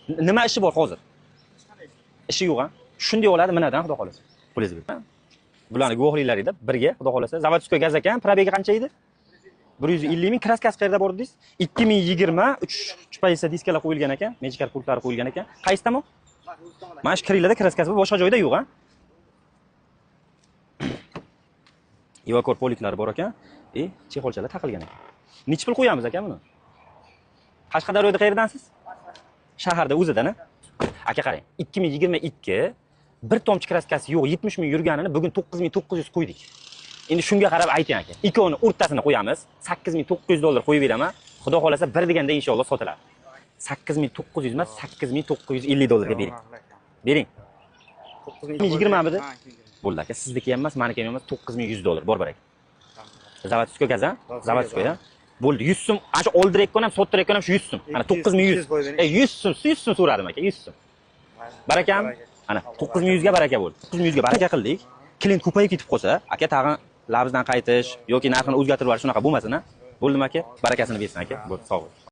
Nima ishi bor hozir? Ishi yo'q, a? Shunday oladi, minadan, xudo xohlasa. Qo'lingizga bering. Bularni guvohliklarida birga, xudo xohlasa. Заводской gaz ekan, пробег i qancha edi? 150 ming. Краска si qayerda bor dedingiz? 2023, 3 paysa diskalar qo'yilgan ekan, Magicar pultlari qo'yilgan ekan. Qaysi tomon? Mana shu kiringlarda краска si bor, boshqa joyda yo'q, a? Evakor poliklari bor ekan, e, чехол chalar taqilgan ekan. Nechi pul qo'yamiz aka buni? Qashqadaryoda qayerdansiz? Shaharda o'zidan, a? Aka qarang, 2022, bir tomchi краска si yo'q, 70 ming yurganini bugun 9900 qo'ydik. Endi shunga qarab ayting aka. Ikkovini o'rtasini qo'yamiz. 8900 dollar qo'yib beraman. Xudo xohlasa, bir deganda inshaalloh sotiladi. 8900 emas, 8950 dollarga bering. Bering. 2020 midi? Bo'ldi aka, sizniki ham emas, maniki ham emas, 9100 dollar. Bor baraka. Заводской gaz, a? Заводской, a? Bo'ldi, 100 so'm, ana shu oldirayotgan ham, sottirayotgan ham shu 100 so'm. Ana 9100. 200. E, 100 so'm, 100 so'm so'radim aka, 100 so'm. Barakami? Ana 9100 ga baraka bo'ldi. 9100 ga baraka qildik. Клиент ko'payib ketib qolsa, aka, tag'in labizdan qaytish yoki narxini o'zgartirib yuborish, shunaqa bo'lmasin, a? Bo'ldimi aka? Barakasini bersin aka. Bo'ldi, sog' bo'ling.